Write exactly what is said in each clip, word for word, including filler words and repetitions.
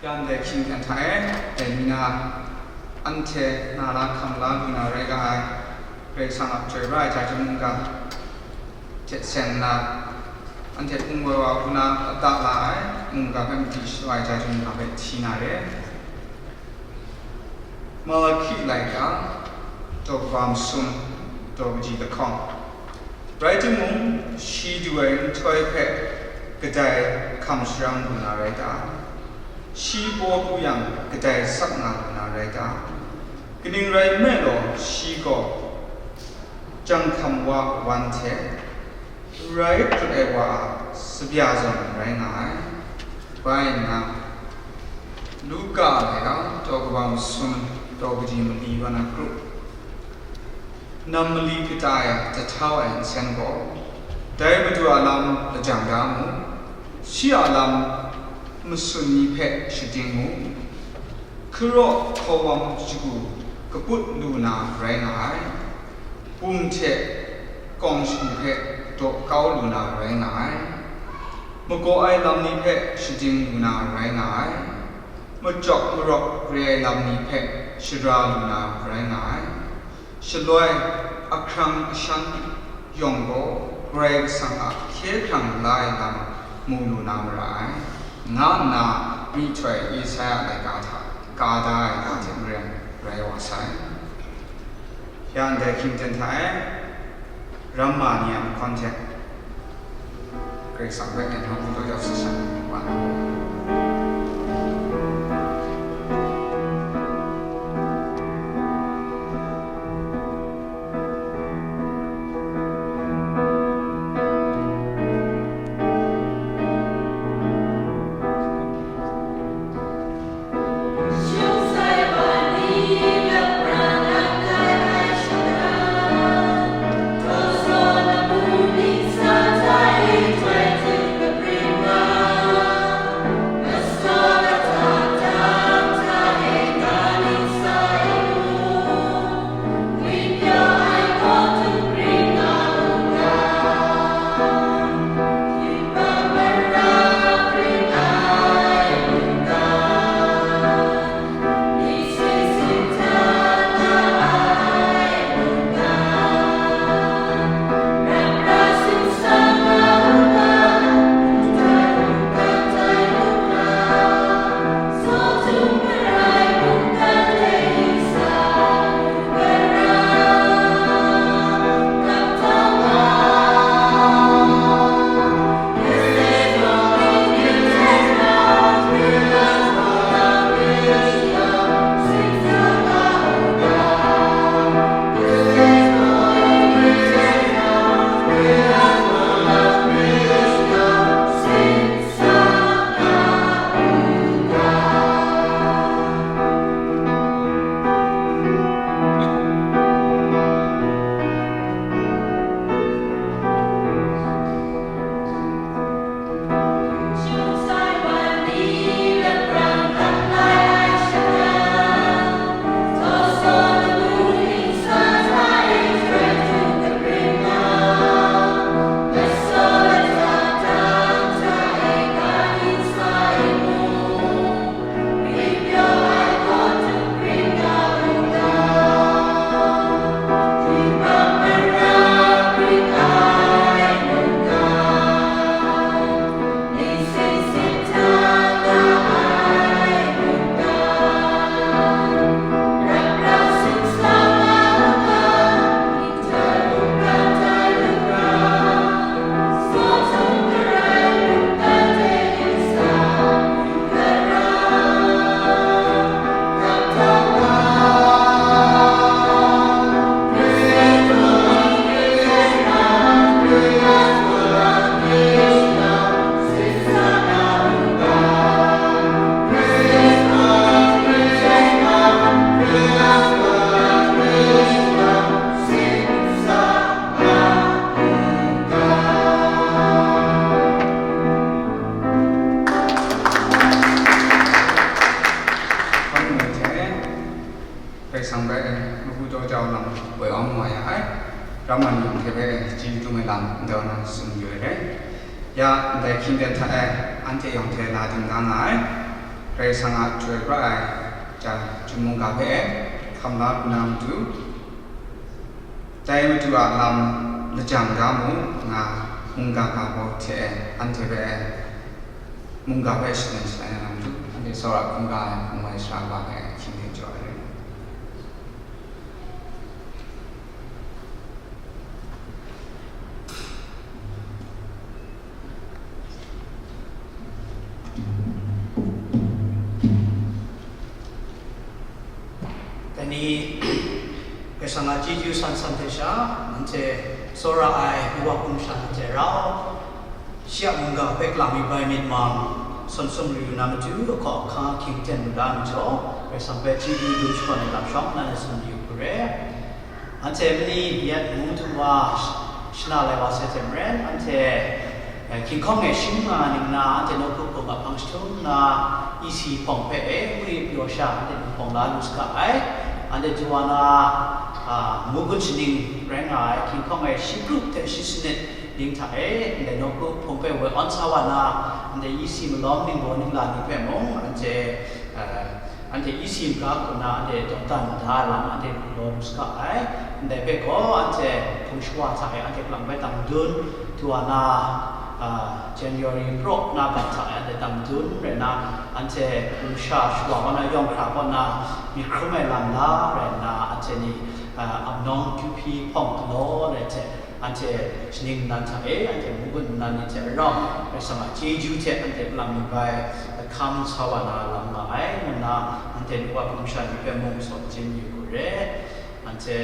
Yan dai hkying hkyen hta e, dai ni na, anhte na la hkam la lu na rai ga ai, Karai Kasang a chyoi pra ai jai hte mungga hte seng nna, anhte hpung woi wa hku na lata la ai mungga hpe madi shadaw ai jai hte mungga hpe hti na re. Malaki laika, daw kaba masum, daw kaji lahkawng. Rai timung, shi du ai nhtoi hpe kadai hkam sharang lu na rai ta? Shi paw pru yang kadai sak nga lu na rai ta? Kaning rai nme law, shi gaw janghkam wa wan hte rai hkrut ai wa a sabya zawn rai nga ai. Bai nna, Luka a laika, daw kaba masum, daw kaji mali wa na kru. Nam mali kata e jahtau ai nsen gaw, dai Madu a lam lajang da mu, shi a lam masun ni hpe shading mu, hkaraw hkawm shagu kaput lu na rai nga ai, bum hte kawng shagu hpe daw kau lu na rai nga ai, magaw ai lam ni hpe shading lu na rai nga ai, machyawk marawk re ai lam ni hpe shara lu na rai nga ai. Shaloi, ahkrang ashan yawng gaw Karai Kasang a hkye hkrang la ai lam mu lu na mara ai, nga nna myihtoi Isaya laika hta ka da ai ga hte maren rai wa sai. Ya ndai hkying ten hta e, ramma ni a mahkawn hte, Karai Kasang hpe nang hpung daw jau sa sha, wa na. Karai Kasang hpe magu daw jau lam woi awng wa ya ai. Ramma ni yawng hte bai chyeju dum ai lam ndau na tsun yu ai rai. Ya, ndai hkying ten hta e, anhte yawng hte la ding da nga ai. Karai Kasang a chyoi pra ai chyam mungga hpe hkam la lu na matu, dai Madu a lam lajang da mu nga, mungga ga baw hte anhte hpe mungga hpe shaden shalai na matu, anhte tsawra hkungga ai hkungwai sara wa hpe hkying hte jaw ai rai. Dai ni, Karai Kasang a chyeju san san hte sha, anhte tsawra ai, Kawa hpung sha anhte rau, shi a mungga hpe kalang mi bai myit mang, sawn sumri yu na matu, ahkaw ahkang hkying ten lu da ai majaw, Karai Kasang hpe chyeju dum shakawn ai lam shawng, nan e tsun yu hku re. Anhte mani yet mung htum wa sh-, shana lai wa sai hte maren, anhte, eh, hkinghkawng e shim nga ning na, anhte nawku hpung a hpang jahtum na, E C hpawng hpe e, ngwi pyaw sha, anhte hpawng la lu saga ai. Anhte du wa na, a, munggun shaning rai nga ai, hkinghkawng e shi grup hte shi sanit ning hta e, ndai nawku hpung hpe woi awn sa wa na, ndai E C malawng ningbaw ningla ni hpe mung, anhte, eh, anhte E C n ga hku na, anhte dawdan da ai lam, anhte law lu saga ai. Ndai hpe gaw, anhte hpung shawa hta e, anhte kalang bai dang dun, du wa na, ah, January praw na bat hta e, anhte dang dun rai na, anhte hpung sha shawa kaw na, yawng hkra kaw na, myit hkrum ai lam la rai nna, anhte ni, ah, Amnawng Kyu Hpyi hpawng galaw ai hte, anhte shaning nnan hta e, anhte munggun nnan ni hte rau, Karai Kasang a chyeju hte anhte kalang mi bai, ahkang sa wa na lam nga ai, ngu nna, anhte Kawa hpung sha ni hpe mung tsun yu hku re, anhte,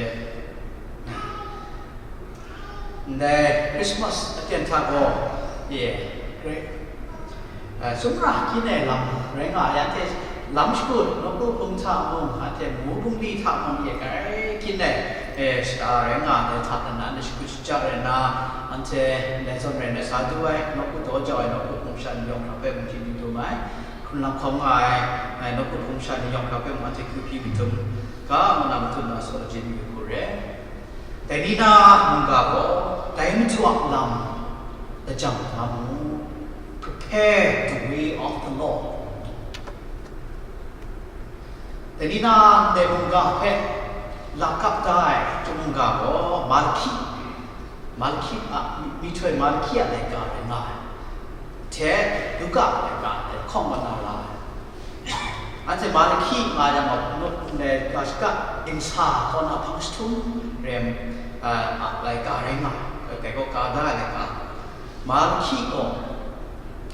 ndai Christmas aten hta gaw, ye, great. Eh, sumra kyin ai lam rai nga ai, anhte lam shagu, nawku hpung hta mung, anhte mu bungli hta mung, ye, grai kyin ai, eh, shata rai nga ai hta na, anhte shakut shaja rai nna, anhte ndai zawn rai nna sa du ai, nawku daw jau ai, nawku hpung sha ni yawng hkra hpe mung hkying dum ai, hkrun lam hkawm nga ai, eh, nawku hpung sha ni yawng hkra hpe mung anhte kyu hpyi madum ga, ngu na matut na saw jin yu hku re. Dai ni na mungga gaw, dai Madu a lam lajang da mu, prepare the way of the Lord. Dai ni na ndai mungga hpe lakap da ai chyum mungga gaw Malahki, Malahki a, myihtoi Malahki a laika rai nga ai. Hte Luka a laika hte hkawng kaw na ra ai. Anhte Malahki nga yang gaw, ndai ga shaka dingsa kaw na hpang jahtum rem, a, a laika rai nga ai, dai gaw ga da ai laika. Malahki gaw,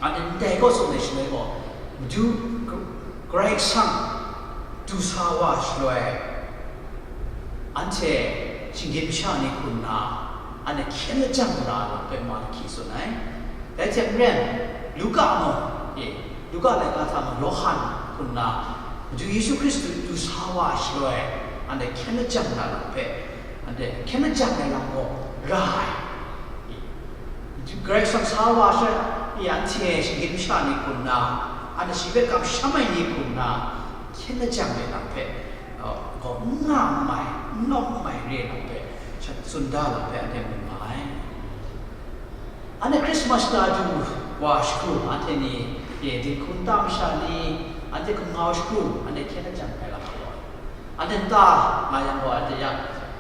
anhte ndai gaw tsun ai shaloi gaw, Madu Karai Kasang du sa wa shaloi, anhte shinggyim masha ni hku nna, anhte hkyen lajang mara ai lam hpe Malahki tsun ai. Dai hte maren, Luka mung, e, Luka laika hta mung, Yawhan hku nna, Madu Yesu Hkristu du sa wa shaloi, anhte hkyen lajang na lam hpe, anhte hkyen lajang ai lam gaw ra ai. E, Karai Kasang sa wa shaloi, e, anhte shinggyim masha ni hku nna, anhte shi hpe kamsham ai ni hku nna, hkyen lajang ai lam hpe, uh, gaw n nga n mai, n nawk n mai re ai lam hpe, sha tsun da lam hpe anhte mu nga ai. Anhte Christmas na du wa shagu, anhte ni, e, dinghku nta masha ni, anhte hkum ngau shagu, anhte hkyen lajang ai lam gaw, anhte nta nga yang gaw, anhte ya,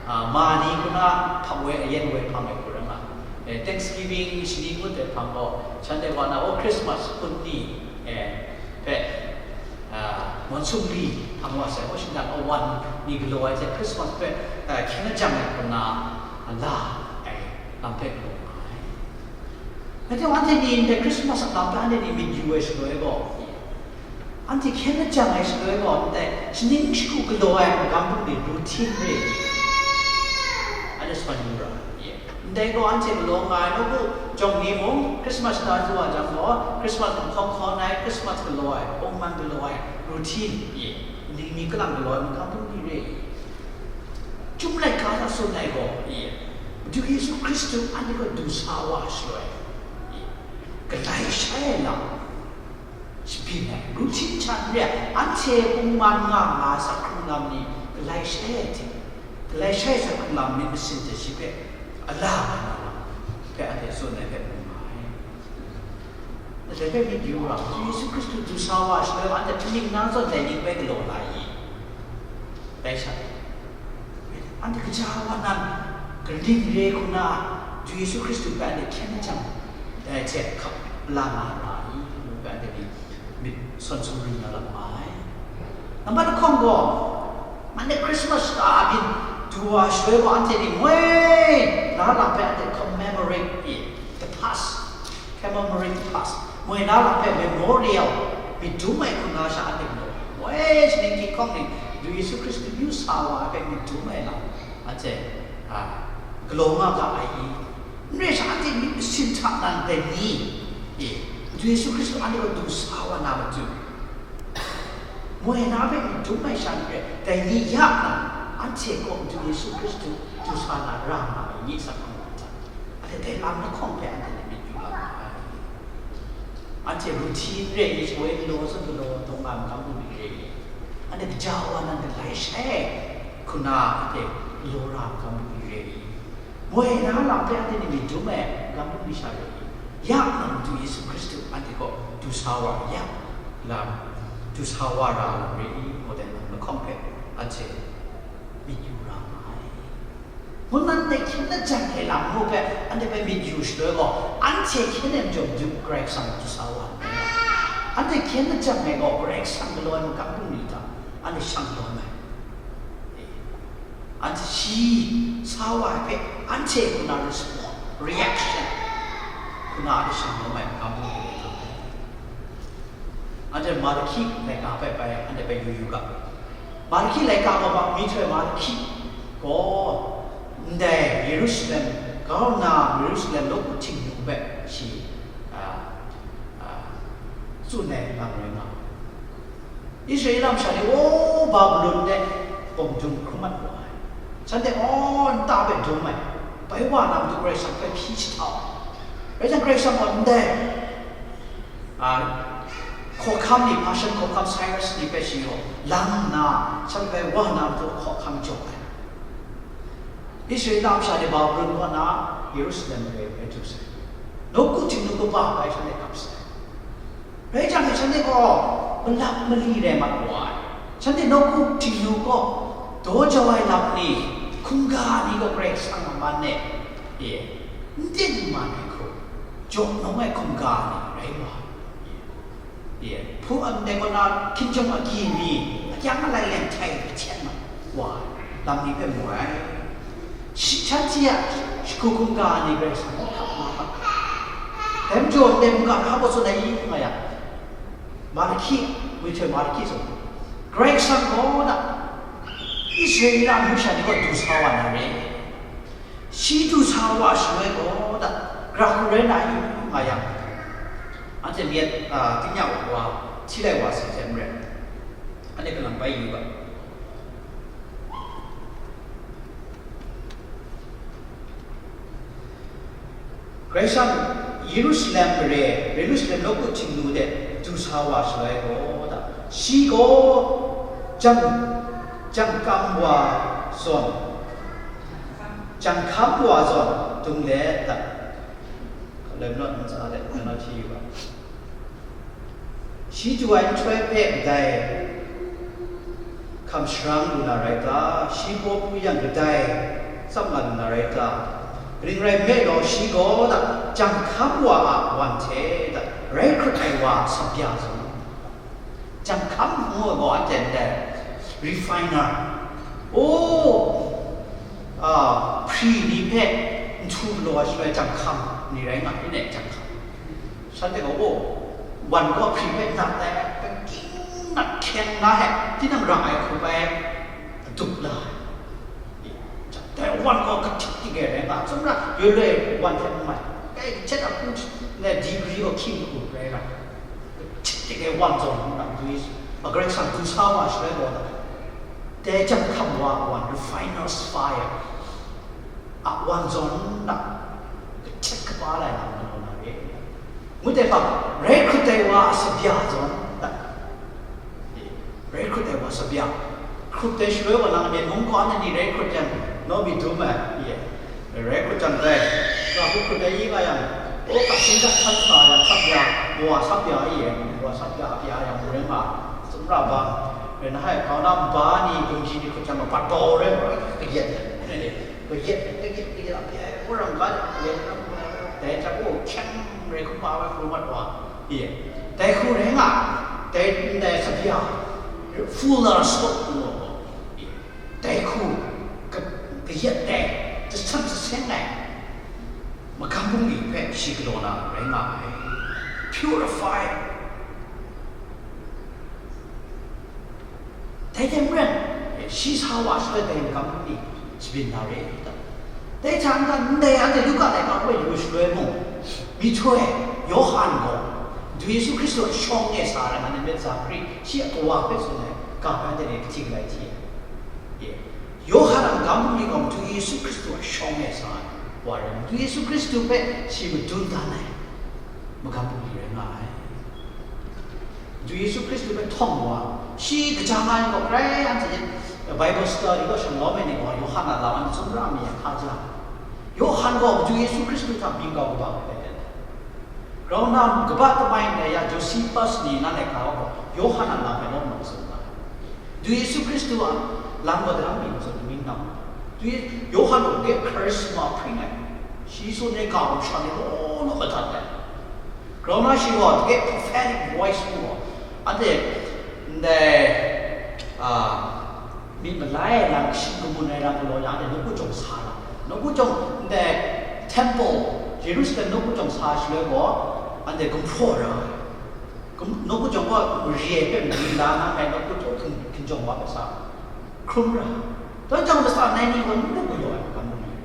a, ma ni hku na hpang woi ayen woi hpang ai hku rai nga, e, Thanksgiving shani ngut ai hpang gaw, shanhte wa na, o, Christmas hpun ni, e, hpe, a, Monsoon li hpang wa sai, o, shinggan awan ni galaw ai hte Christmas hpe, a, hkyen lajang ai hku na, a, la ai lam hpe galaw nga ai. Rai timung, anhte ni ndai Christmas a lam hpe anhte ni myit yu ai shaloi gaw, anhte hkyen lajang ai shaloi gaw, ndai shaning shagu galaw ai magam bungli routine re ai, anhte swan yu ra ai. Ndai gaw anhte galaw nga ai, nawku jawng ni mung, Christmas na du wa jang gaw, Christmas hkum hkawn hkawn ai, Christmas galaw ai, kungman galaw ai, routine, ye, ning mi kalang galaw ai, magam bungli re ai. Chyum laika hta tsun ai gaw, ye, Madu Yesu Hkristu anhte gaw du sa wa shaloi, ye, galai shai ai lam, shabyin ai, routine hta n re ai, anhte kungman nga nga ai sak hkrung lam ni galai shai ai hte, galai shai ai sak hkrung lam myit masin hte shi hpe a la ai na lam hpe anhte tsun ai hpe mu nga ai. Dai hpe myit yu ra, Yesu Hkristu du sa wa shaloi, anhte hpring na zawn dai ning hpe galaw la i? Dai sha, anhte gaja wa nan, kaning re hku na, Yesu Hkristu hpe anhte hkyen jang, dai hte hkap la na ra i? Ngu hpe anhte ni myit sawn sumring na lam ai. Nambat lahkawng gaw, anhte Christmas shata byin du wa shaloi gaw, anhte ni moi na lam hpe anhte commemorate i, the past, commemorate the past, moi na lam hpe memorial, myit dum ai hku na sha anhte gaw, moi shaning hkying hkawng ni, Yesu Hkristu yu sa wa ai hpe myit dum ai lam, anhte, a, galaw nga ga ai i? N rai sha, anhte myit masin hta nan dai ni, e, Yesu Hkristu anhte gaw du sa wa na matu, moi na hpe myit dum ai sha n rai, dai ni ya nna, anhte kaw Madu Yesu Hkristu du sa na ra nga ai ni sa hkawng hta, anhte dai lam lahkawng hpe anhte ni myit yu la nga ai. Anhte routine re ai, shawoi galaw, zawn galaw, dawng nga ai magam bungli re ai, anhte gaja wa nan galai shai hku na anhte galaw ra ai magam bungli re ai. Moi na lam hpe anhte ni myit dum ai magam bungli sha re i? Ya nna Madu Yesu Hkristu anhte kaw du sa wa ya lam, du sa wa ra lam re i? Ngu dai lam lahkawng hpe anhte myit yu ra nga ai. Ngu nan dai hkyen na jang ai lam ngu hpe anhte hpe myit yu shaloi gaw, anhte hkyen e majaw Madu Karai Kasang du sa wa ai. Anhte hkyen na jang ai gaw Karai Kasang galaw ai magam bungli hta anhte shang lawm ai. Anhte shi sa wa ai hpe anhte hku na response, reaction hku na anhte shang lawm ai, hpa mung hku na. Anhte Malaki laika hpe bai, anhte bai yu yu ga. Malaki laika gaw ma, myihtoi Malaki gaw ndai Yerusalem, grau nna Yerusalem nawku Htingnu hpe shi, a, a, tsun ai lam rai nga. Israela masha ni, o, Babilon de bawng dum hkrum mat wa ai. Shanhte, o, nta hpe dum ai. Bai wa na matu Karai Kasang hpe hpyi jahtau ai. Rai jang, Karai Kasang gaw ndai, a, hkawhkam ni, Persian hkawhkam Cyrus ni hpe shi gaw lang nna, shanhte bai wa na matu hkawhkam jaw ai. Israela masha ni Babilon kaw na Yerusalem mare hpe du sai. Nawku Htingnu kaba bai shanhte kap sai. Rai jang, shanhte gaw malap mali rai mat wa ai. Shanhte nawku Htingnu kaw daw jau ai lam ni, hkungga ni gaw Karai Kasang a man e, e, n ting n man ai hku, jaw nawng ai hkungga ni rai wa ai. E, hpu ndai kaw na hkinjawng agyi mi, akyang alai leng htai hten mat wa ai, lam ni hpe mu ai. Shi, shanhte a shagu hkungga ni Karai Kasang hpe hkap nga ga. Dai majaw ndai mungga hpa baw tsun ai i nga yang, Malaki, myihtoi Malaki zawn, Karai Kasang gaw na Israela amyu sha ni kaw du sa wa na re. Shi du sa wa shaloi gaw da, gara hku rai na i nga yang, anhte myit, a, tingnyang wa, hti lai wa sai hte n rai, anhte kalang bai yu ga. Karai Kasang Yerusalem mare, Yerusalem nawku Htingnu de du sa wa shaloi gaw da, shi gaw jang, jang kam wa zawn, jang hkam wa zawn dung let da. Kalem naw ntsa de, na hti yu ga. Shi du ai nhtoi hpe kadai hkam sharang lu na rai ta? Shi paw pru yang kadai tsap nga lu na rai ta? Kaning rai nme law, shi gaw da, jang hkam wa a wan hte da, rai hkrut ai wa a sabya zawn. Jang hkam ngu ai gaw, anhte ndai refiner, o, a, hpri ni hpe nhtu galaw ai shaloi jang hkam ni rai nga, tinang jang hkam. Shanhte gaw, o, wan gaw hpri hpe nat ai, kagying nat hkyeng na he, tinang ra ai hku bai, adup la ai. Dai wan gaw kahtik tik e rai nga, tsawmra yoi loi wan hte n mai, dai hkyet a hku ne degree gaw hkying hku rai nga, kahtik tik e wan zawn n rai, dwi, a Karai Kasang du sa wa shaloi gaw, dai jang hkam wa a wan, refiner's fire a wan zawn n rai, kahtet kaba lai na majaw na re. Ngut ai hpa, rai hkrut ai wa a sabya zawn, rai hkrut ai wa sabya. Hkrut ai shaloi wa lang, Myen mung kaw na ni rai hkrut yang, naw mi dum ai, ye. Rai hkrut jang dai, ga hkrut hkrut ai i nga yang, O, ka hpyen hkrat hkrat sa yang, sap ya, wa sap ya e, wa sap ya, ya yang, rai nga, sumra ba, rai na hai, kau na ba ni, gumji ni hkut jang, pat bau rai nga, kayat ya, kayat, kayat, kayat, ya, orang ka, ya, dai jang, o, hkyang rai hkum ma ai hku mat wa, e, dai hku rai nga, dai, dai sap ya, full na sot, e, dai hku, ka-, kayat ai, jasam jaseng ai, magam bungli hpe shi galaw na rai nga ai. Purify. Dai hte maren, shi sa wa shaloi dai magam bungli shabyin na re ai ta? Dai hta n-ga, ndai anhte Luka laika hpe yu shaloi mung, myihtoi, Yawhan gaw, Madu Yesu Hkristu a shawng e sa ai, anhte myit sa hkri, shi a kawa hpe tsun ai, ga hpe anhte ni kahti galai hti ai. Ye. Yawhan a magam bungli gaw Madu Yesu Hkristu a shawng e sa ai wa rai, Madu Yesu Hkristu hpe shi madun dan ai magam bungli rai nga ai. Madu Yesu Hkristu hpe htawng wa, shi kaja nga ai gaw, grai anhte Bible study gaw shanglawm ai ni gaw, Yawhan a lam anhte tsun ra mi ai hkaja. Yawhan gaw Madu Yesu Hkristu hta mying kau kaba hpe tai ai. Grau nna, kaba tamai ndai ya Josephus ni nan ai ga gaw, Yawhan a lam e lawm lawm tsun ga ai. Madu Yesu Hkristu a lam gaw daram mi tsun mying nang. Madu Ye-, Yawhan gaw gate charisma hpring ai. Shi tsun ai ga gaw masha ni law law madat ai. Grau nna shi gaw gate prophetic voice mu gaw, anhte ndai, a, Myit malai ai lam, kashi kamun ai lam galaw yang, anhte nawku jawng sa ra ai. Nawku jawng, ndai temple, Jerusalem nawku jawng sa shaloi gaw, anhte gumhpraw ra ai. Gum-, nawku jawng gaw mari ai hpe mari la na ai, nawku jawng hkin-, hkinjawng wa hpe sa hkrum ra ai. Dai jang masha nai ni gaw n lu galaw ai, gam lu ai.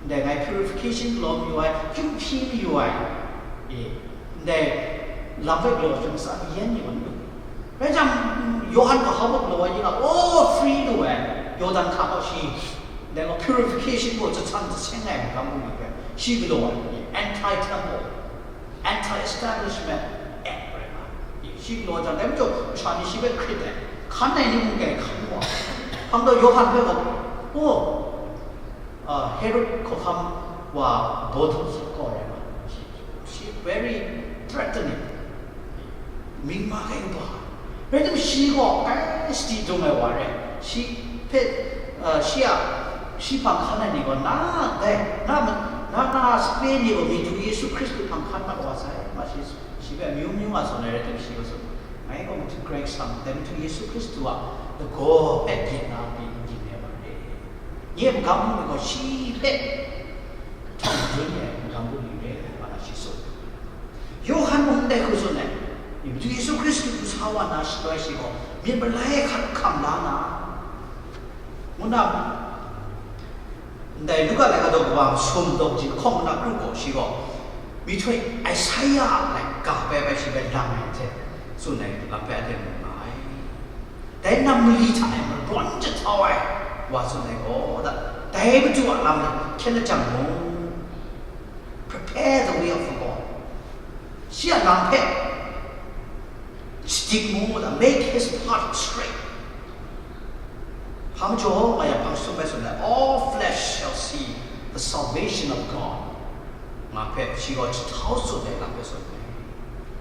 Ndai ngai purification galaw mayu ai, hkying hpyi mayu ai. E, ndai lam hpe galaw ai masha yan ni gaw n lu. Rai jang, Yawhan gaw hpa mung galaw ai ni nga, o, free lu ai, Yawdan hka kaw shi, dai gaw purification gaw jahtan jaseng ai magam bungli hpe, shi galaw ai, anti-temple, anti-establishment act rai nga, shi galaw jang, dai majaw masha ni shi hpe hkrit ai, hkan ai ni mung kai hkan wa, hpang gaw Yawhan hpe gaw, o, a, Herod hkawhkam wa Bawt Hkawt kaw rai nga, shi, shi very threatening. Mying ma kai kaba. Rai tim, shi gaw, ai, sadi dung ai wa rai. Shi hpe, a, shi a, shi hpang hkan ai ni gaw, na dai, na ma-, na, na sape ni gaw Madu Yesu Hkristu hpang hkan mat wa sai, ma shi, shi hpe amyu myu nga tsun ai rai tim, shi gaw tsun, ngai gaw Madu Karai Kasang, dai Madu Yesu Hkristu a lagaw hpe byin na pyi n ging ai wa rai. Nye magam bungli gaw shi hpe htawng madun ai magam bungli re ai, wa na shi tsun. Yawhan mung ndai hku tsun ai, Madu Yesu Hkristu du sa wa na shaloi shi gaw, myit malai hkat hkam la na, ngu na, ndai Luka laika daw kaba masum daw kaji lahkawng nna kru gaw shi gaw, myihtoi Isaiah a laika hpe bai shi bai lang ai hte tsun ai lam hpe anhte mu nga ai. Dai nam mali hta e marawn jahtau ai wa tsun ai gaw, da, dai Madu a lam hkyen lajang mu, prepare the way of the Lord. Shi a lam hpe shadik mu, da, make his path straight. Hpa majaw nga yang hpa sum bai tsun ai, "All flesh shall see the salvation of God." Nga hpe shi gaw jahtau tsun ai lam hpe tsun ai.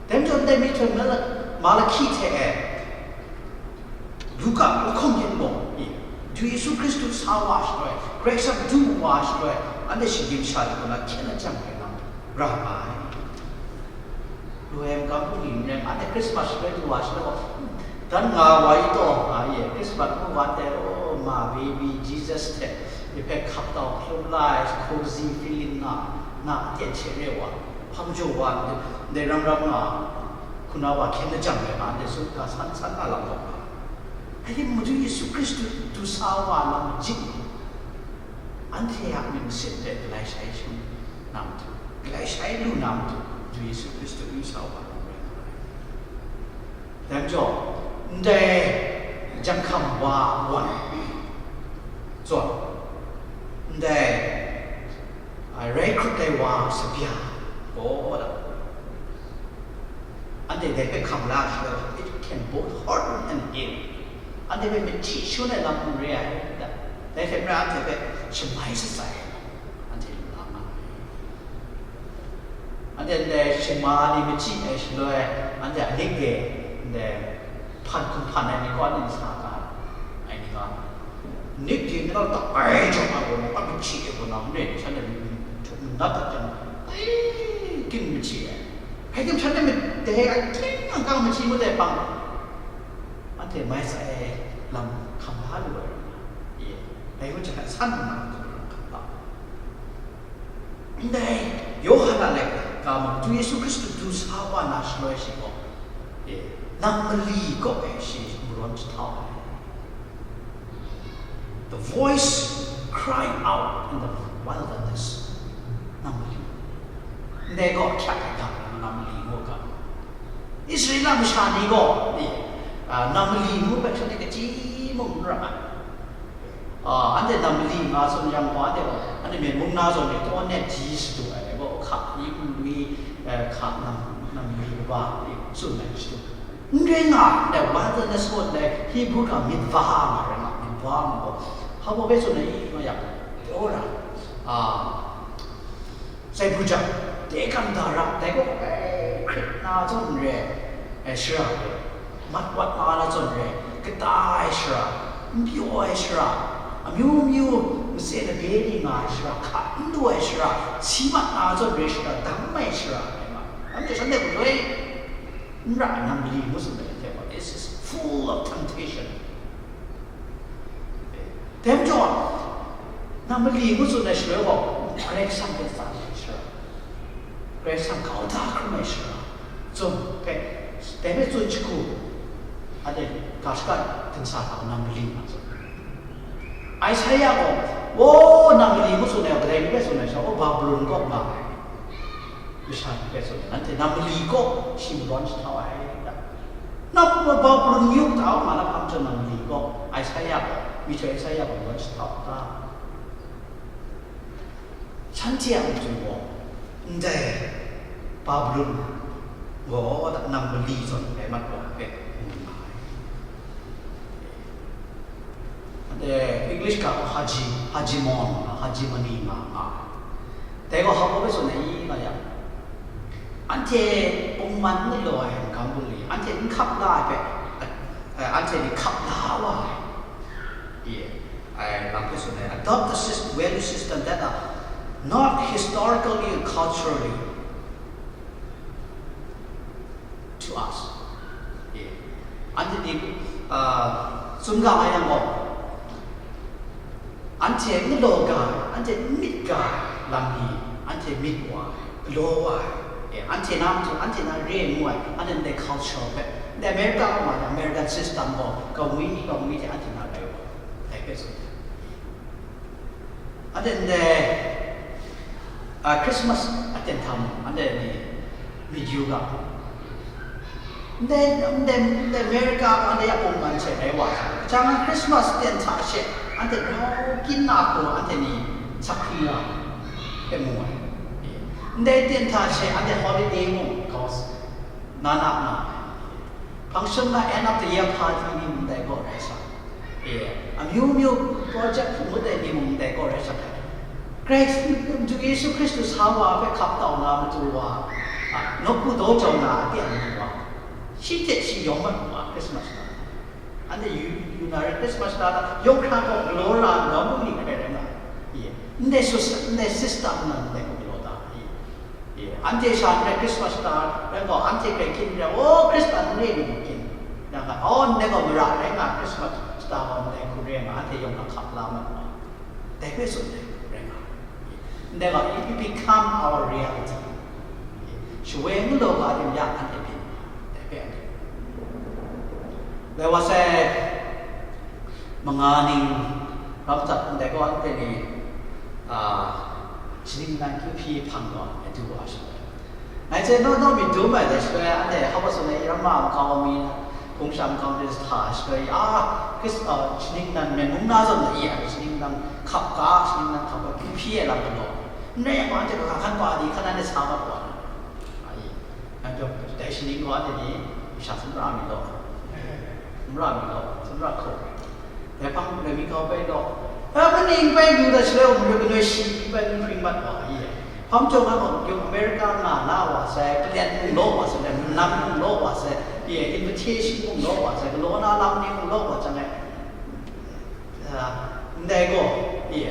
Dai majaw ndai myihtoi Mala-, Malaki hte e, Luka lahkawng yin gaw, e, Madu Yesu Hkristu sa wa shaloi, Karai Kasang du wa shaloi, anhte shinggyim sha de kaw na hkyen lajang ai lam ra nga ai. Lu ai magam bungli n rai, anhte Christmas shaloi du wa shaloi gaw, dan nga wa i taw nga ye, Christmas mu wa hte, oh, ma baby Jesus hte, e hpe hkap tau, hpulum la ai, cozy feeling nga, na aten she re wa, hpa majaw wa, ndai ram ram nga, hkuna wa hkyen lajang ai nga, ndai tsun ga san san nga lam gaw nga. Hkye Madu Yesu Hkristu du sa wa lam majik ni, anhte a myit masin hpe galai shai shun na matu, galai shai lu na matu, Madu Yesu Hkristu du sa wa lam rai nga ai. Dai majaw, ndai janghkam wa wan zawn, ndai, a, rai hkrut ai wa sabya gaw, anhte dai hpe hkam la shaloi, it can both hurt and heal. Anhte hpe machyi shun ai lam n re ai, dai hte maren anhte hpe shamai shatsai ai lam, anhte lu la nga ai. Ndai, ndai shingma ni machyi ai shaloi, anhte a nik de, ndai hpan hkum hpan ai ni kaw ni sa ga ai ni nga, nik de ni gaw ta ai jawng ai gaw, a machyi ai gaw na, ndai ni shanhte ni htup mandat dat jang, ai, kin machyi ai. Hkrai tim shanhte madai ai ting ang kang machyi ngut ai hpang, anhte mai sa ai lam hkam la lu ai rai nga, e, dai hku jang ai san nna hkam la. Ndai Yawhan a laika mung, Madu Yesu Hkristu du sa wa na shaloi shi gaw, e, nang mali kaw e shi marawn jahtau ai. The voice crying out in the wilderness. Nang mali. Ndai gaw hkyak ai ga, nang mali ngu ga. Israela masha ni gaw, e, a, nang mali ngu hpe shanhte kaji mung n ra ai. A, anhte nang mali nga tsun yang gaw, anhte gaw, anhte Myen mung na zawn e, tawn e ji shadu ai, dai gaw, hka, yi hkum lui, e, hka, nang, nang mali kaba, e, tsun ai shadu. N rai nga, ndai wilderness gaw ndai Hebrew ga midbar nga rai nga, midbar nga gaw, hpa baw bai tsun ai nga yang, pyaw ra, a, Zaibru jang, dai gam da ra, dai gaw, e, hkrit na zawn re ai shara, mat wat na na zawn re, kata ai shara, n pyaw ai shara, amyu myu, matse labe ni nga ai shara, hka n lu ai shara, si mat na zawn re shara, dam ai shara, rai nga, anhte shanhte galoi n ra ai, nang mali ngu tsun ai hte gaw, it is full of temptation. Dai majaw, nang mali ngu tsun ai shaloi gaw, Karai Kasang hpe tsan ai shara, Karai Kasang kau da hkrum ai shara, tsun hpe, dai hpe tsun jahku, anhte ga shaka dingsa hta nang mali nga tsun. Isaiah gaw, o, nang mali ngu tsun ai, kadai ni hpe tsun ai sha, o, Babilon kaw nga ai masha ni hpe tsun ai, nanhte nang mali kaw shi marawn jahtau ai, da. Nang Babilon myu kata wa nga na hpang chyawm, nang mali kaw Isaiah gaw, myihtoi Isaiah gaw marawn jahtau ta? Shanhte a matu gaw, ndai Babilon gaw nang mali zawn rai mat wa hpe mu nga ai. Anhte English ga haji, hajimon, hajimoni nga nga. Dai gaw hpa baw bai tsun ai i nga yang, anhte pungman n galaw ai n-gang bungli, anhte n hkap la ai hpe, eh, anhte ni hkap la wa ai. Ye, ai lam hpe tsun ai, adopt the sys-, value system that are not historically and culturally to us. Ye. Anhte ni, ah, tsun ga ai yang gaw, anhte n galaw ga ai, anhte n myit ga ai lam ni, anhte myit wa ai, galaw wa ai. Ye. Anhte na matu, anhte na re ngu ai, anhte ndai culture hpe, ndai America kaw ma yang American system gaw, kawngwi, kawngwi hte anhte na rai wa ai. Dai hpe tsun ai. Anhte ndai, ah, Christmas aten hta mung, anhte ni myit yu ga. Ndai, ndai, ndai America, anhte ya pungman hte rai wa sa, chyang Christmas aten hta she, anhte grau kyin na hku, anhte ni sa hkri nga, hpe mu ai. Ndai aten hta she, anhte holiday mung, kau s-, na na nga ai. Function na end of the year party ni mung dai gaw rai sa. E, amyu myu project hpung ngut ai ni mung dai gaw rai sa ai. Christ, Madu Yesu Hkristu sa wa hpe hkap tau na matu wa, a, nawku daw jau na a tiang ni wa, shi hte shi yawng mat wa Christmas na. Anhte yu, yu na rai Christmas na, yawng hkra gaw galaw ra, nawng ni hkrai rai nga. E, ndai sus, ndai system na ndai gaw galaw ta. E, Ye, anhte sha n rai Christmas star rai gaw, anhte hpe hkyin n rai, o, Hkristan n re ni mung hkyin. Yang gaw, o, ndai gaw mara rai nga, Christmas star gaw ndai hku re nga, anhte yawng na hkap la mat wa. Dai hpe tsun ai, rai nga. Ndai gaw, it become our reality. Shawoi n galaw ga rim ya, anhte byin nga, dai hpe anhte. Dai wa sai, manga ning ram tat ndai gaw, anhte ni, a, shaning nan kyu hpyi hpang gaw, a du wa sha. Ngai hte naw naw myit dum ai dai shaloi, anhte hpa baw tsun ai, i ramma makau mi, hpung sha makau mi hta shaloi, a, Hkris-, a, shaning nan Myen mung na zawn na i ai, shaning nan hkap ga, shaning nan hkap ga, kyu hpyi ai lam galaw. N rai yang gaw, anhte kaga hkan pa di, hkan anhte sa mat wa na. A, i, nang jaw, dai shaning gaw, anhte ni masha tsun ra mi law, n ra mi law, tsun ra hkau. Dai hpang, dai mi kau bai law, a, kaning bai lu dat shaloi, um, rai kanoi shi bai n hpring mat wa, i, Hpang chyawm a gaw, yung America nga na wa sai, kalyan mung law wa sai, lam mung law wa sai, ye, invitation mung law wa sai, galaw na lam ni mung law wa sai, ah, ndai gaw, ye,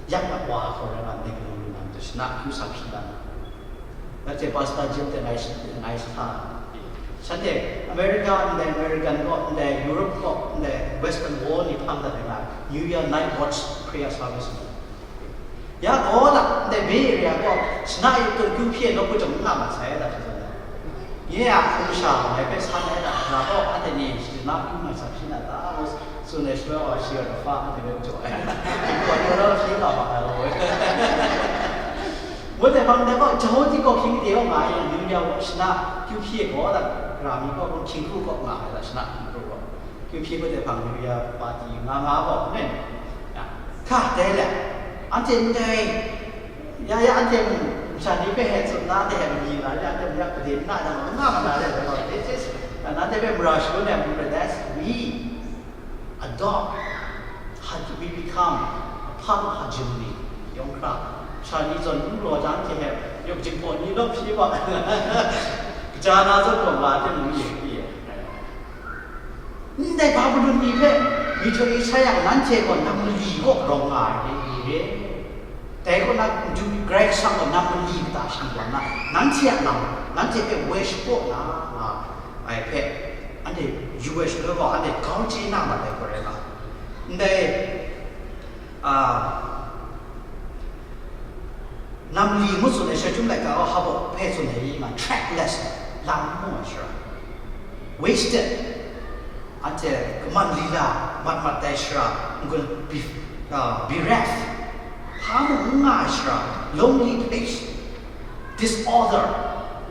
yak yak wa hkau rai nga, ndai galaw lu na, shana, hkyu sa hpyi na. Let's say, Pastor Jim te ngai shi-, ngai sa. Shanhte, America, ndai American gaw, ndai Europe gaw, ndai Western Wall ni hpang dat ai nga, New Year night watch prayer service ni. Ya gaw la, ndai Bay Area gaw, shana yip tun kyu hpyi ai nawku chyawm n nga mat sai da, hkra zawn da. Nye a hkum sha ngai hpe san ai da, na gaw, anhte ni shana kyu nga sa hpyi na ta, ngu tsun ai shaloi wa, shi a hpa anhte hpe jaw ai. Gaw ni rau hpyi nga ma ai, ngu ai. Ngut ai hpang dai gaw, Jahudi gaw hkying de wa nga ai, New Year gaw shana kyu hpyi ai gaw da, ra mi gaw, hkying hkru gaw nga ai da, shana hkying hkru gaw. Kyu hpyi kau de hpang, New Year party nga nga gaw, n rai. Ya, hka, dai le, anhte ndai, ya, ya, anhte mung, masha ni hpe hte tsun na, anhte hte mali nga, ya, anhte mung ya, gade n na, ya, nga ma na le, dai gaw, this is, ya, nanhte hpe mara shangun ai mung rai, that's we adopt, how do we become a part of her jubilee? Yawng hkra, masha ni zawn n galaw jang, anhte hte, yawng jingpaw ni law hpyi wa, kaja na zawn gaw nga, anhte mung ye, ye. Ndai Babilon ni hpe myihtoi sa yang, nanhte gaw nang mali kaw rawng nga ai ni re. Dai kaw na, Karai Kasang gaw nang mali kata shanglawm na, nanhte a lam, nanhte hpe woi shapraw na nga ai hpe, anhte yu ai shaloi gaw, anhte grau chye na mat ai gaw rai nga. Ndai, a, Nang mali ngu tsun ai, Shachyum laika gaw hpa hpe tsun ai, nga, trackless, lam n mu ai shara, wasted, anhte kaman lila mat mat ai shara, n-gun be-, uh, bereft, hpa mung n nga ai shara, lonely place, disorder,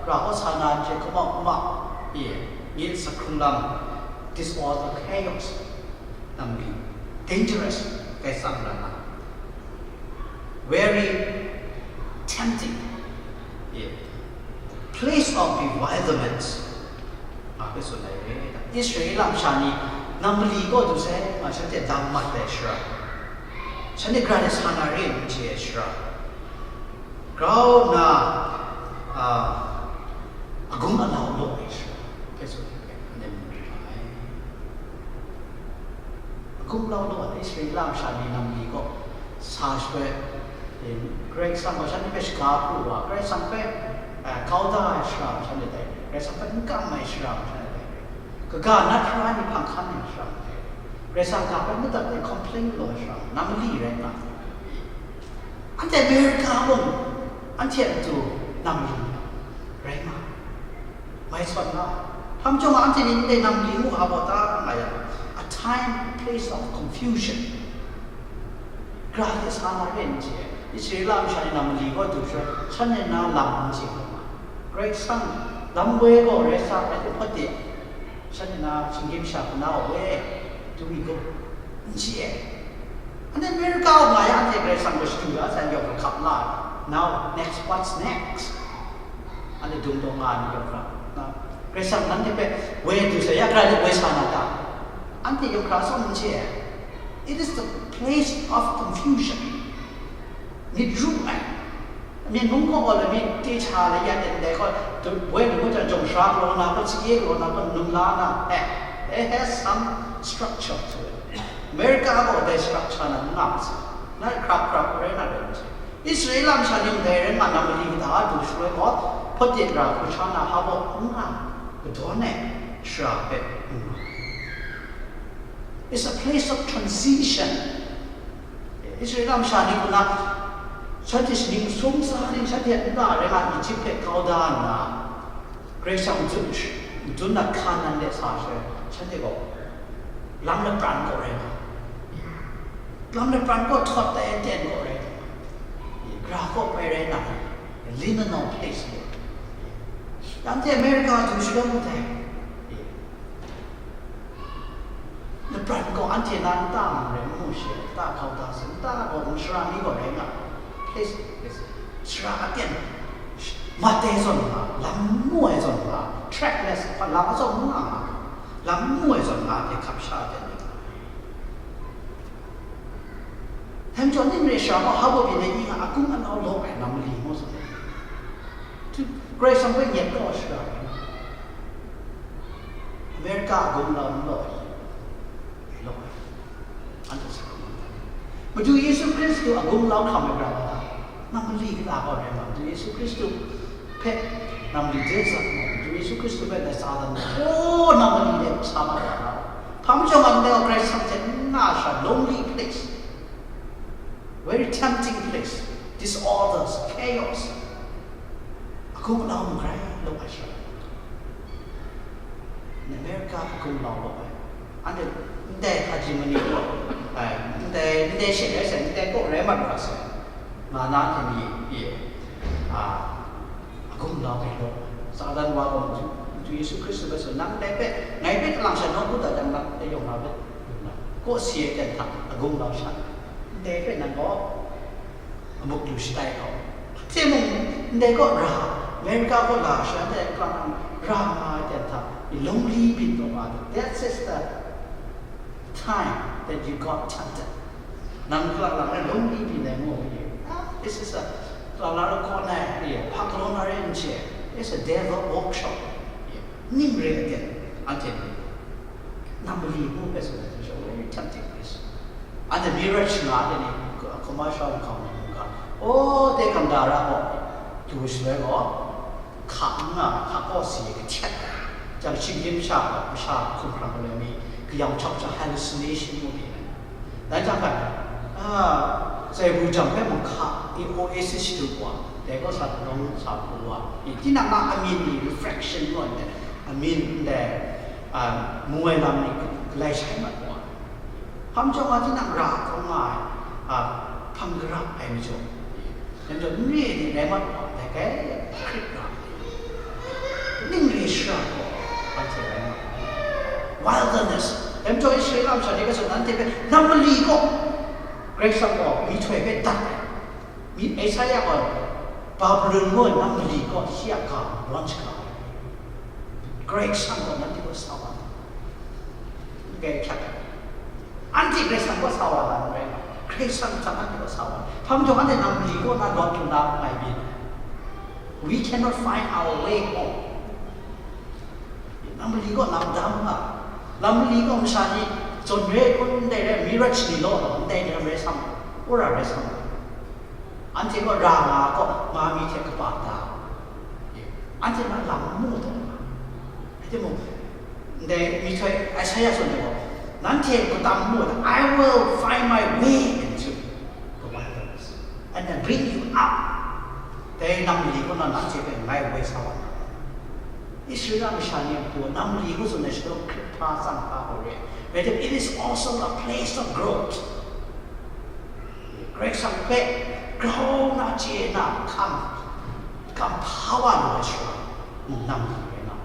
ra hkaw sa na hte kamau kamau, ye, nye sa hkrung lam, disorder, chaos, nang mali, dangerous, kai tsang na na. Very tempting. Yeah. Place of defilement. Nga hpe tsun ai re. Israela masha ni, nang mali kaw du sai, nga shanhte lam mat ai shara, shanhte gara de sa na re n chye ai shara, grau nna, a, agung alau law ai shara hpe tsun ai re, anhte mu rit nga ai. Agung lau law ai Israela masha ni nang mali kaw sa shaloi, eh, Karai Kasang gaw shanhte hpe shaga pru wa, Karai Kasang hpe, eh, kau da ai shara shanhte dai, Karai Kasang hpe n kam ai shara shanhte dai, kaga nat hkra ni hpang hkan ai shara dai, Karai Kasang ga hpe madat ai complain galaw ai shara, nang mali rai nga. Anhte America mung, anhte a matu nang mali rai nga. Mai sawn nga, htam chyawm a anhte ni ndai nang mali ngu hpa baw ta nga yang, a time, place of confusion. Gara de sa na re n chye ai. Israela masha ni nang mali kaw du shaloi, shanhte na lam n chye ai ma. Karai Kasang lam woi gaw rai sa ai hte hpawt de, shanhte na shinggyim sha hkuna woi, do we go? N chye ai. Anhte America wa nga yang, anhte Karai Kasang gaw shadu da sai, yawng hkap la ai. Now, next, what's next? Anhte dum taw nga ai ni yawng hkra, na, Karai Kasang nanhte hpe woi du sai, ya gara de woi sa na ta? Anhte yawng hkra atsawm n chye ai. It is the place of confusion. Myit ru ai. Myen mung kaw gaw lami chye sha la ya de ndai gaw, woi lu ngut jang, jawng sara galaw na gaw, chye galaw na gaw, num la na, eh, it has some structure to it. America gaw dai structure na n nga ma sai. Na hkrap hkrap rai na rai n chye. Israela masha ni ndai rai nga, nang mali kata du shaloi gaw, hpawt de ra hkru sha na hpa baw n nga, kadawn ai shara hpe n nga. It's a place of transition. Israela masha ni hku na, shanhte shaning sum sa ni, shanhte a nta rai nga, Egypt hpe kau da nna, Karai Kasang dun, dun na Hkanan de sa shaloi, shanhte gaw lam lapran kaw rai nga, lam lapran kaw htawt ai aten kaw rai nga, gara kaw pai rai na, liminal place ni, anhte America du shalom ndai. Lapran gaw anhte na nta mung rai n mu shi, nta hkau da sai, nta gaw mung shara mi gaw rai nga, place, place, shara aten, mat ai zawn nga, lam n mu ai zawn nga, trackless, hpa lam atsawm n nga nga, lam n mu ai zawn nga, anhte hkap sha aten ni nga. Htem jaw ning re shara gaw, hpa baw byin ai ni nga, agung alau law ai nang mali Karai Kasang hpe nyet kau shara, America a gumlau n law ai, law ai, anhte sa hkrum ai. Madu Yesu Hkristu a gumlau hkam ai gara wa ta? Nang mali kata gaw rai nga, Madu Yesu Hkristu hpe nang mali de zat nga, Madu Yesu Hkristu hpe na sa dan, oh, nang mali de sa ma wa ta? Hpa majaw nga ndai wa Karai Kasang hte n nga sha, lonely place, very tempting place, disorders, chaos. A gumlau n grai law ai sha. America a gumlau law ai. Anhte ndai hkaji mani gaw, ai, ndai, ndai she rai sai, ndai kaw rai mat ra sai, nga na hte mi, e, a, a gumlau ai law. Satan wa gaw Madu Yesu Hkristu hpe tsun, nang ndai hpe, ngai hpe kalang sha nawku da jang, nang dai yawng na hpe, kaw si ai ten hta a gumlau sha, ndai hpe nang gaw, a muk lu shatai gaw. Timung, ndai kaw ra, America kaw la sha, ndai kalang ra nga ai ten hta, lonely byin taw nga, that is the time that you got tempted. Nang kalang lang e lonely byin ai ngu, ah, this is a, kalang lang e kaw na e, hpa galaw na re n chye, it's a devil workshop. Ning re ai ten, anhte ni, nang mali ngu hpe tsun ai, very tempting place. Anhte Miraj nga ai ni, commercial nkau ni mungga, oh, te Gandhara gaw, du shaloi gaw, hka n nga, hka kaw si ai kahtet ai, jang shinggyim sha gaw, masha hkum hkrang ai mi, kayawng chap chap hallucination ngu pyi ai. Dan jang hkan, ah, Saibu jang hpe mung hka, i oasis shadu wa, dai kaw sa kanawng sa hku wa, i tinang na amyin ni reflection ngu ai, amyin ndai, ah, mu ai lam ni galai shai mat wa. Hpa majaw nga tinang ra kau nga ai, ah, hpang gara ai majaw, dai majaw n re ai ni rai mat wa, dai kai hkrit ra, ning re shara gaw, anhte rai mat wa. Wilderness, dai majaw Israela masha ni hpe tsun, nanhte hpe nang mali gaw, Karai Kasang gaw myihtoi hpe dat ai. Mi Isaiah gaw, Babulon ngu ai nang mali gaw shi a ga lawn shaga ai. Karai Kasang gaw nanhte gaw sa wa ai. Grai hkyak ai. Anhte Karai Kasang gaw sa wa na n rai. Karai Kasang hta anhte gaw sa wa ai. Hpa majaw anhte nang mali kaw na lawt lu na n mai byin ai. We cannot find our way home. Nang mali kaw lam dam nga, nang mali kaw masha ni zawn re kun ndai rai, Miraj ni law, ndai ni rai sam, wora rai sam. Anhte kaw ra nga kaw, ma mi hte kaba da, anhte na lam n mu taw nga. Rai timung, ndai myihtoi Isaiah tsun ai gaw, nanhte katam mu, I will find my way into the wilderness and then bring you up. Dai nang mali kaw na nanhte hpe ngai woi sa wa na. Israela masha ni a matu nang mali ngu tsun ai shadaw hkrit hpa tsang hpa gaw re ai. Rai tim, it is also a place of growth. Karai Kasang hpe grau na, chye na, hkam, hkam hpa wa lu ai shara, nang mali rai na.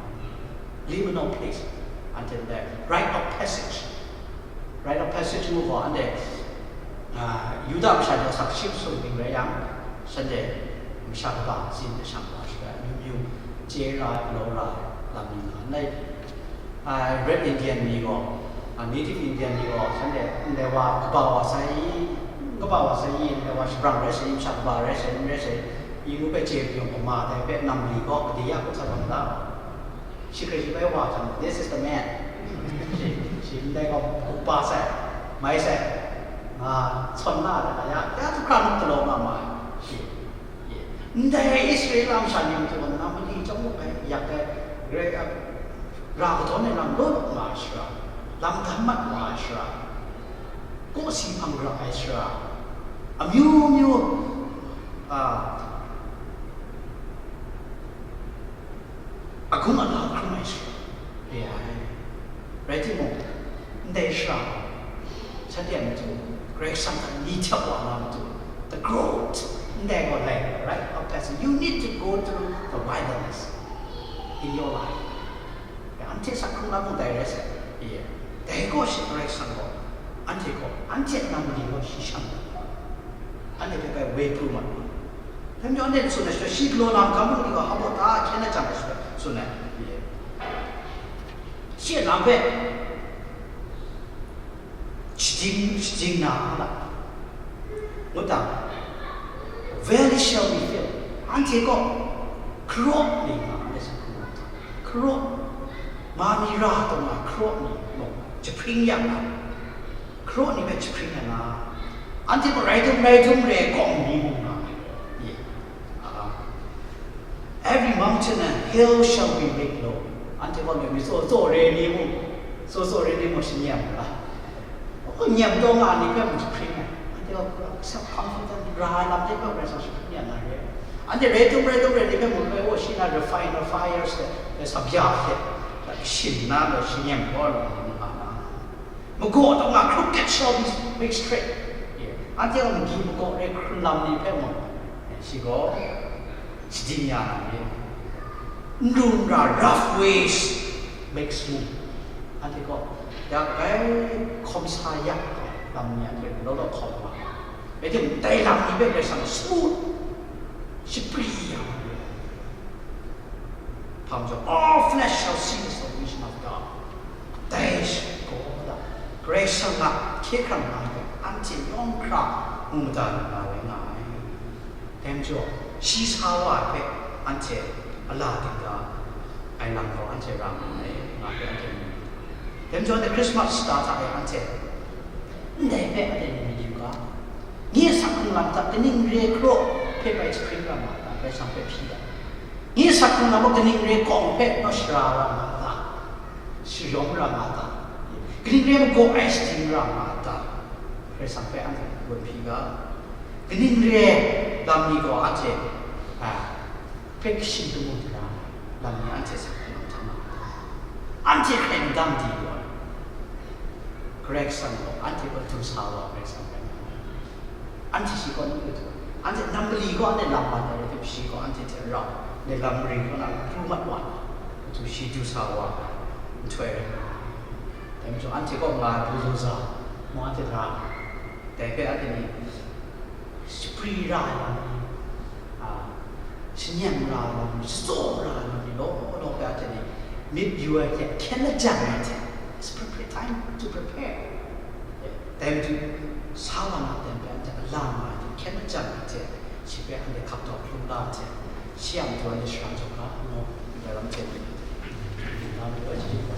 Liminal place, until the rite of passage. Rite of passage ngu gaw, anhte, ah, Yuda masha ni asak shi masum ning rai yang, shanhte masha kaba tsin de shang wa shara, amyu myu chye ra ai, galaw ra ai lam ni nga ai. Ah, Red Indian ni gaw, ah, Native Indian ni gaw, shanhte ndai wa kaba wa sai i, kaba wa sai i, ndai wa shabrang rai sai i, masha kaba rai sai i, n rai sai i, ngu hpe chye pyi yang, pama dai hpe nang mali gaw, kade ya hkut sa tawn da? Shi hkrai shi bai wa hkam, "This is the man." Shi, shi ndai gaw, kup pa sai, mai sai, nga, sawn na ai, ya, ya, hkra nuk galaw nga ma ai. Shi, ye. Ndai Israela masha ni matu gaw, nang mali chyawm bai yak ai, grai, ra kadawn ai lam law nga ai shara, lam dam mat nga ai shara, kawsi hpang ra ai shara, amyu myu, a, agung alau hkrum ai shara re ai. Rai timung, ndai shara, shanhte a matu, Karai Kasang hta ni htyap wa na matu, the growth, ndai gaw lai, right? Of passage. You need to go through the wilderness in your life. Ya, anhte sak hkrung na mung dai rai sai. Ye. Dai gaw shi Karai Kasang gaw, anhte gaw, anhte a nang mali gaw shi shang, anhte hpe bai woi pru ma. Dai majaw anhte tsun ai shada, shi galaw na magam hpung ni gaw hpa baw ta hkyen na jang ai shada tsun ai. Ye. Shi a lam hpe shading, shading na nga la. Ngut dang, "Where shall we flee?" Anhte gaw, Hkaraw ni nga, anhte sa hkrum ai hta, hkaraw, ma mi ra taw nga hkaraw ni mung jahpring ya nga, hkaraw ni hpe jahpring ya nga, anhte gaw rai dum rai dum re ai kawng ni mung nga ai. Ye. Ah. Every mountain and hill shall be made low. Anhte gaw mi tsaw tsaw re ni mung, tsaw tsaw re ni mung shi nyam ai. Oh, nyam taw nga ai ni hpe mung jahpring ai. Anhte gaw self confident ra ai lam de hpe Karai Kasang shi hpring ya na re. Anhte rai dum rai dum re ni hpe mung rai, oh, shi na refiner fires de, de sabya de, like, shin na, de shi nyam gaw lu nga na. Magaw taw nga, crooked shall be made straight. Anhte gaw magi magaw re hkrun lam ni hpe mung, shi gaw shading ya na re. N ru n ra, rough ways make smooth. Anhte gaw, ya bai hkawm sa ya ai lam ni anhte law law hkawm wa. Rai timung, dai lam ni hpe Karai Kasang smooth, shapri ya ma re. Hpa majaw, all flesh shall see the salvation of God. Dai shi gaw da, Karai Kasang a hkye hkrang nga ai hpe anhte yawng hkra mu mada na nga ai. Dai majaw, shi sa wa ai hpe anhte a la dingda ai lam gaw anhte ra nga ai, nga hpe anhte mu. Dai majaw, anhte Christmas shata hta e anhte ndai hpe anhte myit yu ga, nye asak hkrung lam hta kaning re hkaraw hpe bai jahpring ra ma ta, Karai Kasang hpe hpyi ga, nye asak hkrung lam gaw kaning re kawng hpe naw shara ra ma ta, shayawm ra ma ta, kaning re magaw ai shading ra ma ta, Karai Kasang hpe anhte gun hpyi ga, kaning re lam ni gaw anhte, a, hpe kashi kamu hkra lam ni anhte sa hkrum hkam hkam ai. Anhte hkrai madang di gaw, Karai Kasang gaw anhte gaw du sa wa Karai Kasang rai nga ai. Anhte shi kaw n du, anhte nam mali gaw anhte lam mat ai rai tim, shi gaw anhte hte rau, anhte lam mali kaw na pru mat wa na, matu shi du sa wa ai nhtoi rai nga ai. Dai majaw anhte kaw nga ai bulldozer mung anhte ra ai. Dai hpe anhte ni shapri ra ai lam ni, a, shanyam ra ai lam ni, shachyaw ra ai lam ni, law law hpe anhte ni myit yu ai hte, hkyen lajang ai hte, it's appropriate time to prepare. Dai matu, sa wa na ten hpe anhte a la nga ai hte, hkyen lajang ai hte, shi hpe anhte hkap daw hkrum la ai hte, shi a matu anhte shara jaw ga, ngu, ndai lam hte ni, ngu, ngu, ngu,